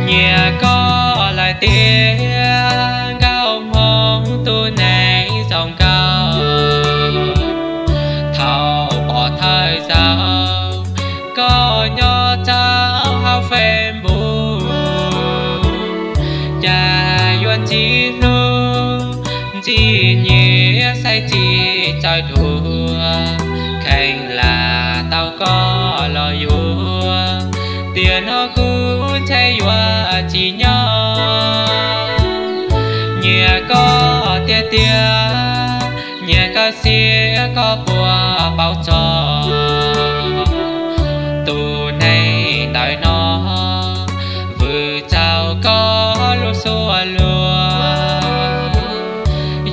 Nyiam koj lawm tiag, nkauj hmoob tus neeg zoo nkauj. Thaum pom thawj zaug koj nyob rau hauv Facebook, cas yuav tsis hlub, tsis nyiam, xav tsis txawj dua, kheev lam tau koj los yuav. Tiam no kuv ntshe yuav tsis nyob. Nyiam koj tiag tiag, nyiam kawg siab koj puas paub txog. Tus neeg ntawm no vwm txaus koj lub suab luag.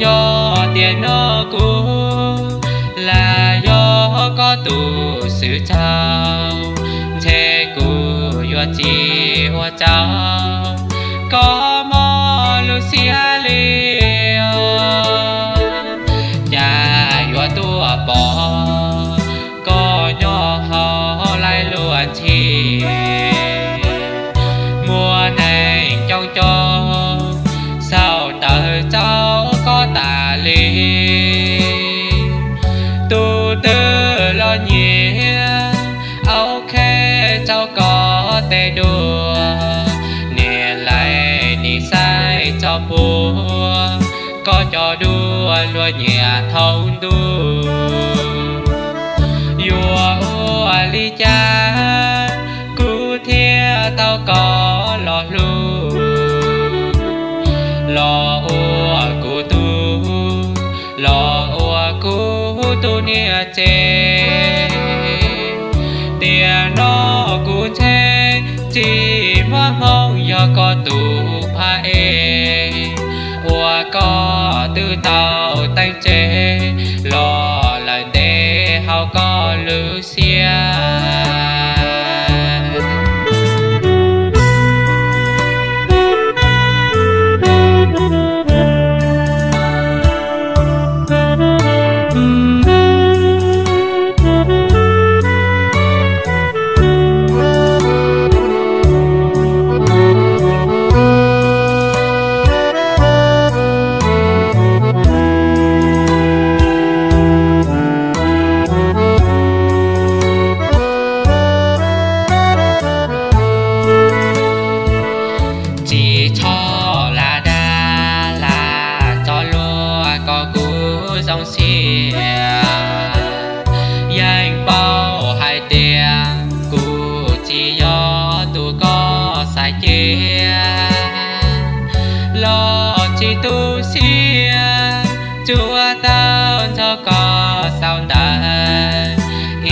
Yog tiam no kuv lam yog koj tus xwm txheej, ntshe kuv yuav tsis ua tsaug koj mob lub siab li os. Cas yuav tuaj pom koj nyob hauv laij luag ntxhi, muaj neeg coob coob xaus ntawv rau koj tas li. Tus twg los nyiam, ok, rau koj tej duab, niam laus nim xaiv tso puab koj cov duab luag nyiam thoob ntuj. Yuav ua li cas kuv thiaj tau koj los hlub, los ua kuv tub, los ua kuv tus niam tsev. Tiam no kuv ntshe tsis muaj hmoo yog koj tus phab ej, ua koj twb tau teem tseg los lawm ntev hauv koj lub siab. Tsis txhob lam dag lam tso luag kom kuv zoo siab. Yeej paub hais tias kuv tsis yog tus koj xav cia, los tsis tu siab, tsuas tau nrog koj xaus ntawv,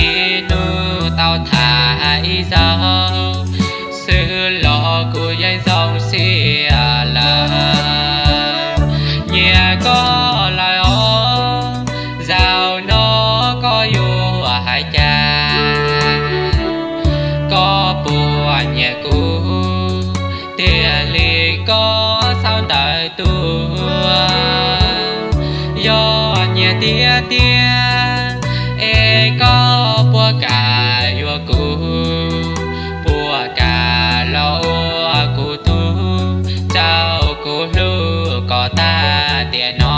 ib hnub tau tham ib zaug xwb los kuv yeej zoo siab lawm. Nyiam koj lawm os, zaum no koj yuav hais cas? Koj puas nyiam kuv tiag li koj xaus ntawv tuaj? Yog nyiam tiag tiag es koj puas kam yuav kuv, puas kam los ua kuv tub, rau kuv hlub koj tag tiam no.